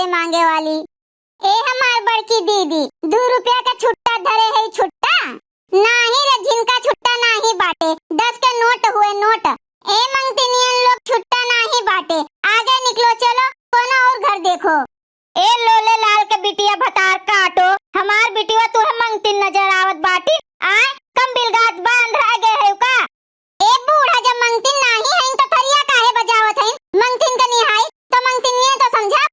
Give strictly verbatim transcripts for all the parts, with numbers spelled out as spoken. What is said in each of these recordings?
बाटे मांगे वाली। ए हमार बड़की दीदी, दू रुपया के छुट्टा धरे है छुट्टा? नाही रे, झिनका छुट्टा नाही बाटे, दस के नोट हुए नोट। ए मंगतिनियन लोग, छुट्टा नाही बाटे, आगे निकलो, चलो कोनो और घर देखो। ए लोले लाल के बिटिया भतार काटो, हमार बिटिया तुहे मंगतिन नजर आवत बाटी। आय, कम बिलगात बा, अंधरा गए है का? ए बूढ़ा, जब मंगतिन नाही हईन तो थरिया काहे बजावत हईन? मंगतिन के निहाई तो मंगतिनिये तो समझा।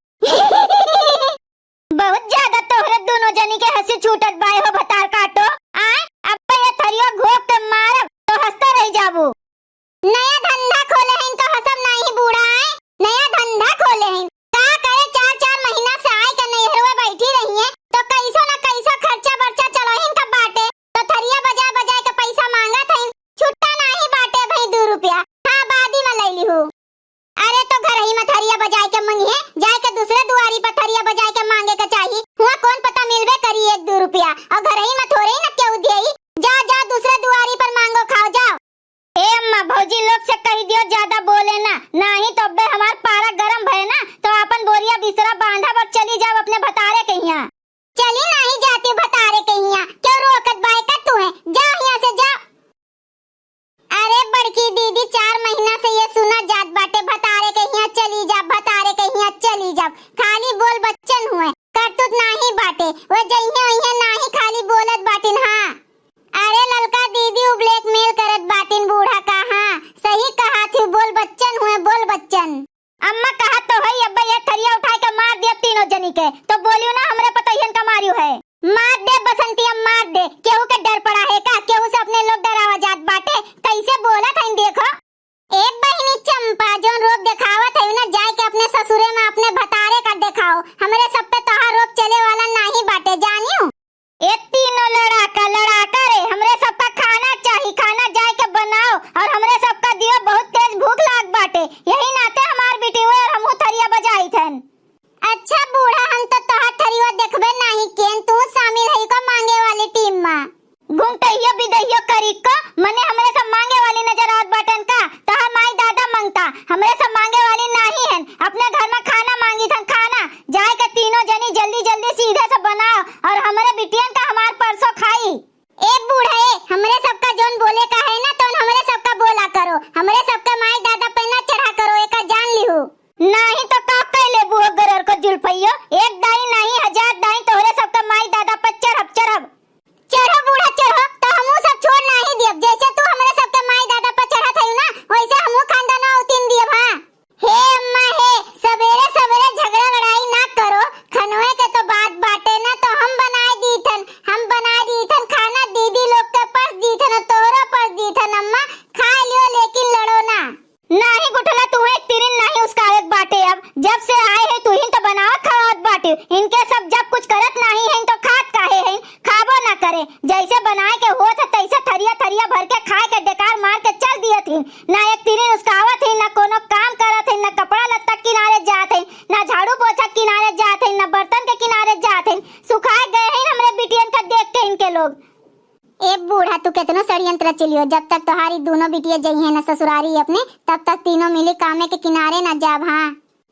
बहुत ज्यादा तोहरे दोनों जनी के हंसी छूटत बाय हो भतार काटो। आय, अब तो ये थरिया घोप के मारब तो हंसते रह जाबू। नया धंधा खोले हईन तो हंसब नाही बूढ़ा, आय, नया धंधा खोले हईन। का करे, चार चार महीना से आय के नैहरवे बैठी रही है तो कैसो न कैसो खर्चा बर्चा चलोहिन का बाटे, तो थरिया बजाय बजाय के पैसा मांगत हईन। छुट्टा नाही बाटे भाई दू रुपया, हाँ बादी में ले लिहू। अरे तो घरही में थरिया बजाय के मंगिहे, जाय के दूसरे दुआरी पर थरिया बजाय के मांगे के चाही। हुआ कौन पता मिलबे करी एक दू रुपया, और घरही में थोड़े ही न केहू देई। जा जा दूसरे दुआरी पर मांगो खाओ जाओ। ए अम्मा, भौजी लोग से कही दियो ज्यादा बोले ना, नाही तो अब्बे हमार पारा गरम भय ना तो आपन बोरिया बिस्तरा बांधा और चली जाओ अपने भतारे के हियां। चली नाही जाती भतारे के हियां, क्यों रोकत बाय का तू है, जा हियां से जा। अरे बड़की दीदी, चार महीना से ये सुना जात बाटे, भतारे के हियां चली जा, भतारे के हियां चली जा, खाली बोल बच्चन हुए, करतूत नाही बाटे, वो जइहे ओइहे नाही खाली बोलत बाटिन। हाँ अरे ललका दीदी, उ blackmail करत बाटिन बूढ़ा का। हाँ सही कहा थी, बोल बच्चन हुए, बोल बच्चन। अम्मा कहत तो हई, अब्बे ये थरिया उठाए के मार दिया तीनों जनी के, तो बोलियो ना हमरे पतोहियन का मारियो है। मार दे बसंती, अब मार दे, केहू के डर पड़ा है का? केहू से अपने लोग डरावा जात बाटे, कैसे बोलत हईन देखो। ए बहिनी चंपा, जौन रोब देखावत है ना, जाए के अपने ससुरे में अपने भतारे का देखाओ, हमरे सब पे तोहार रोब चले वाला नाही बाटे, जानियो। ए तीनों लड़ाका, लड़ाका रे, हमरे सबका खाना चाही, खाना जाए के बनाओ और हमरे सबका दियो, बहुत तेज भूख लाग बाटे। यही नाते हमार बिटियो और हमहू थरिया बजाई थन। अच्छा बूढ़ा, हम तो तोहार थरिया देखबे नाही केन, तू शामिल है का मांगे वाली टीम में? घुंघटहियो बिदहियो करी को, मने हमरे सब मांगे वाली नजर आवत बाटन का? तोहार माई दादा मंगता, हमरे सब मांगे वाली नाही हन। अपने घर में खाना मांगी थन, खाना। जाए के तीनों जनी जल्दी जल्दी सीधे से बनाओ और हमरे बिटियन का हमार परसों खाई। ए बूढ़ा ए, हमरे सबका जौन बोले का है ना, तौन हमरे सबका बोला करो। हमरे सबका माई दादा पे ना चढ़ा करो, एका जान लिहू। नाही तो का कह लेबू हो गरर को जुल्फइयो? एक दाई नाही, हजार दाई तोहरे सबका माई दादा पे चढ़ब, चढ़ब। चढ़ो बूढ़ा चढ़ो, तो हमहू सब छोड़ नाही दियब। जैसे तू हमरे सबके माई दादा पर चढ़त हयू ना, वैसे हमहू खानदाना उतिन दियब। हाँ हे अम्मा हे, सबेरे सबेरे झगड़ा लड़ाई ना करो। खनवे के तो बात बाटे ना, तो हम बनाए दीथन, हम बनाए दीथन खाना, दीदी लोग के परस दीथन, तोहरो परस दीथन अम्मा, खा लियो लेकिन लड़ो ना। नाही गुठला, तुहे एक तिरिन नाही उसकावेक बाटे। अब जब से आए है तुहिन तो बनावत खवावत बाटे। इनके सब जब कुछ करत नाही है तो खात काहे है? खाबो ना करे। जैसे बनाए के होत है तैसे थरिया थरिया भर के खाए के डेकार मार के चल दियत ही। ना एक तिरिन उसकावत ही, ना कोनो काम करत ही, ना कपड़ा लत्ता किनारे जात ही, ना झाड़ू पोछा किनारे जात ही, ना बर्तन के किनारे जात ही। सुखाए गए हैं हमरे बिटियन का देख के इनके लोग। ए बूढ़ा, तू केतनो षड्यंत्र रचिलियो, जब तक तोहारी दोनों बिटिया जइहे न ससुरारी अपने, तब तक तीनों मिली कामे के किनारे न जाब। हाँ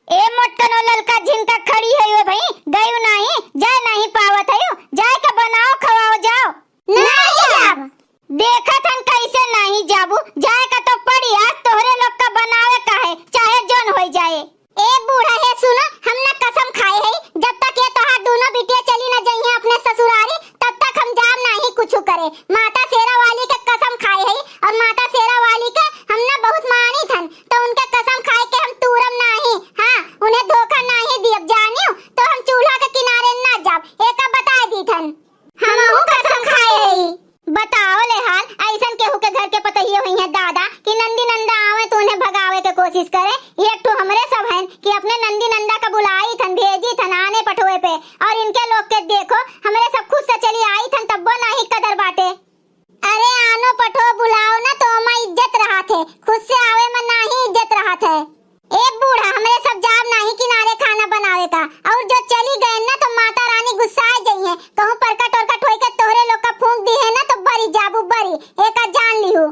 ए मोटकनो ललका झिनका खड़ी है यो भाई, गयू नाही, जाए नाही पावत है, जाए के बनाओ खवाओ जाओ। नाही जाब। देखत हन कैसे नाही जाबू, जाए का तो पड़ी, आज तोहरे लोग का बनावे का है, चाहे जौन होई जाए। ए बूढ़ा हे सुनो, हम ना कसम खाए हई, जब तक ये तोहार दोनों बिटिया चली ना जइहे अपने ससुरारी, तब तक हम जाब नाही कुछ करे। माता शेरा वाली के कसम खाए हई और माता शेरा वाली के हम ना बहुत मानी थन, तो उनके कसम खाए के हम तूरम नाही। हाँ, उन्हें धोखा नाही दियब, जानियो तो हम चूल्हा के किनारे ना जाब, एका बताए दी थन। हमहू कसम खाए हई। बताओ ले हाल, ऐसन केहू के घर के पतोहियो हुई है दादा कि नंदी नंदा आवे तो उन्हें भगावे के कोशिश करे। एक ठो हमरे सब हन कि अपने नंदी नंदा का बुलाई थन, भेजी थन आने पठवे पे, और इनके लोग के देखो, हमरे सब खुद से चली आई थन तब्बो नाही कदर बाटे। अरे आनो पठो बुलाओ ना तो ओमा इज्जत रहा थे, खुद से आवे में नाही इज्जत रहा थे। ए बूढ़ा, हमरे सब जाब नाही किनारे खाना बनावे का, और जो चली गए ना तो माता रानी गुस्सा आ जइहे, कहूँ परकट ओरकट होई के तोहरे लोग का फूंक दी है ना तो बरी जाबू बरी, एका जान लिहू।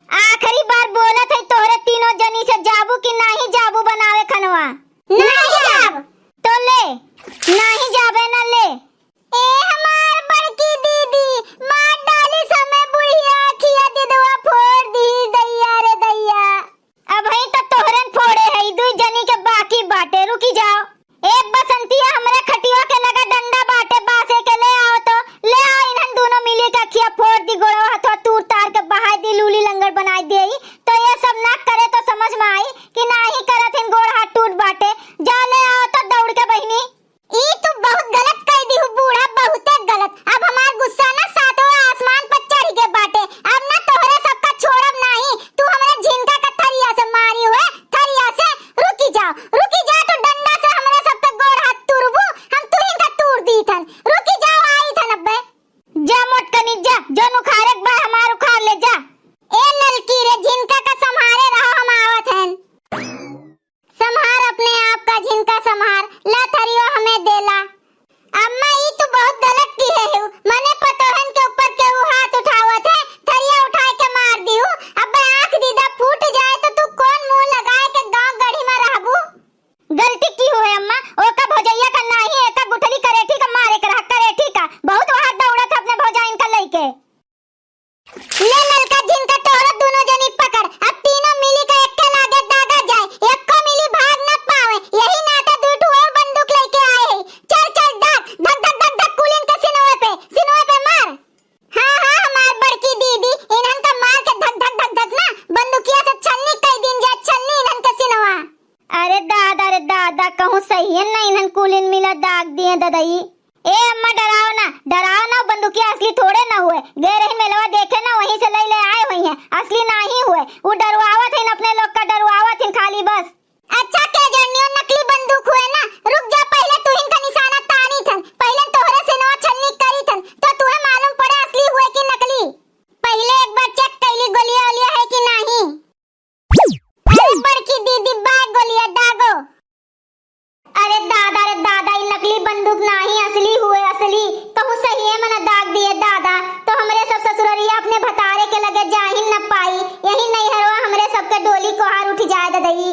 आखिरी बार बोलत है तोहरे तीनों जनी से, जाबू कि नाही जाबू बनावे खनवा? नाही जाब। तो ले, दाग दिए ददई। ए अम्मा, डराओ ना, डराओ ना, बंदूकिया असली थोड़े ना हुए। गए रही मेलवा देखे ना, वहीं से लई ले आए हुई हैं, असली नाही हुए। वो डरवावत हैं अपने लोग का, डरवावत हैं खाली बस। अच्छा के जनियो नकली बंदूक हुए ना, रुक जा, पहिले तुहिन का निशाना तानी थन, पहिले तोहरे से नवा छलनी करी थन, तो तुहे मालूम पड़े असली हुए कि नकली। पहिले एक बार चेक कैली गोलिया ओलिया है कि नाही। अरे बड़की दीदी, बाय गोलिया दागो। अरे दादा रे दादा, ई नकली बंदूक नाही, असली हुए असली। कहूँ सहिए मन दाग दिए दादा, तो हमरे सब ससुररिया अपने भतारे के लगे जाहिन न पाई। यही नैहरवा हमरे सबके डोली कोहार उठ जाए ददई।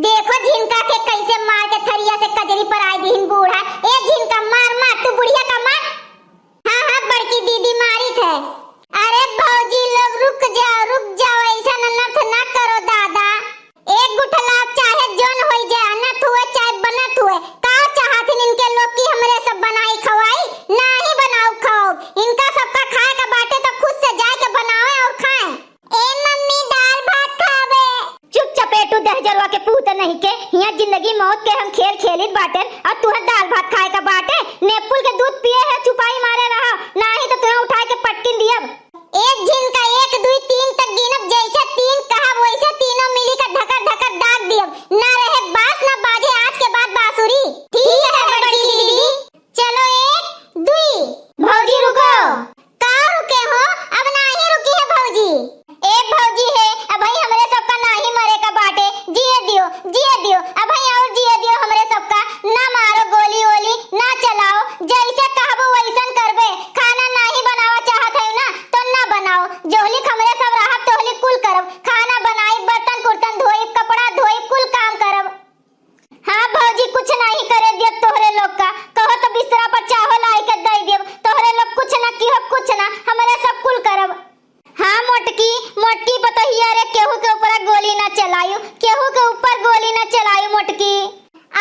देखो झिनका के कैसे मार के थरिया से कजरी पराई दिहिन बूढ़ा। ए झिनका मार मार, तू बुढ़िया का मार। हाँ, हाँ, बड़की दीदी मारित है। अरे भौजी लोग, रुक जाओ, रुक जाओ, ऐसा अनर्थ ना करो दादा। एक गुठलाव चाहे जौन होई जाए, अनर्थ हुए चाहे बनत हुए, का चाहथिन इनके लोग कि हमरे सब बनाई खवाई? नाही बनाऊ खाओ, इनका सबका खाए का बाटे तो खुद से जाए के बनावे और खाएं। ए मम्मी, दाल भात खावे। चुप चपेटू दहजरवा के पूत नहीं के, हियां जिंदगी मौत के हम खेल खेलित बाटेन और तुहे दाल भात खाए का बाटे? नेपुल के दूध पिए है, चुपाई मारे रहा, नाही तो तुहे उठाए के पटकिन दियब। एक झिन का एक, दुई, तीन तक गिनब, जैसे तीन कहब वैसे तीनों मिली का धकर धकर दाग दियब। ना रहे बांस ना बाजे आज के बाद बांसुरी। ठीक है बड़की दीदी। चलो एक, दुई। भौजी रुको। का रुके हो? अब नाही रुकी है भौजी। ए भौजी है, अबही हमरे सबका नाही मरे का बाटे, जिए दियो, जिए दियो, अबही और जिए दियो हमरे सबका। ना मारो गोली वोली, ना चलाओ, जैसे कहबो वैसन करबे। खाना नाही बनावा चाहत है ना, तो ना बनाओ। जोहली हमरे सब रहब, तोहली कुल करब। खाना बनाई, बर्तन कुर्तन धोई, कपड़ा धोई, कुल काम करब। हाँ भौजी, कुछ नाही करे दियब तोहरे लोग का। कहो तो बिस्तरा पर चाहो लाई के दे दियब। तोहरे लोग कुछ ना किहो, कुछ ना, हमरे सब कुल करब। हाँ मोटकी, मोटकी पतोहिया रे, केहू के ऊपर गोली ना चलायु, केहू के ऊपर गोली ना चलायु मोटकी।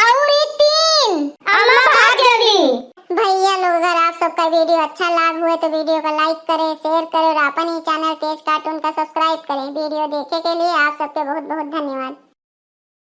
और ई तीन। अम्मा भाग जल्दी। भैया लोग, अगर आप सबका वीडियो अच्छा लाग हुए तो वीडियो का लाइक करें, शेयर करें और अपन ही चैनल तेज कार्टून का सब्सक्राइब करें। वीडियो देखे के लिए आप सबके बहुत बहुत धन्यवाद।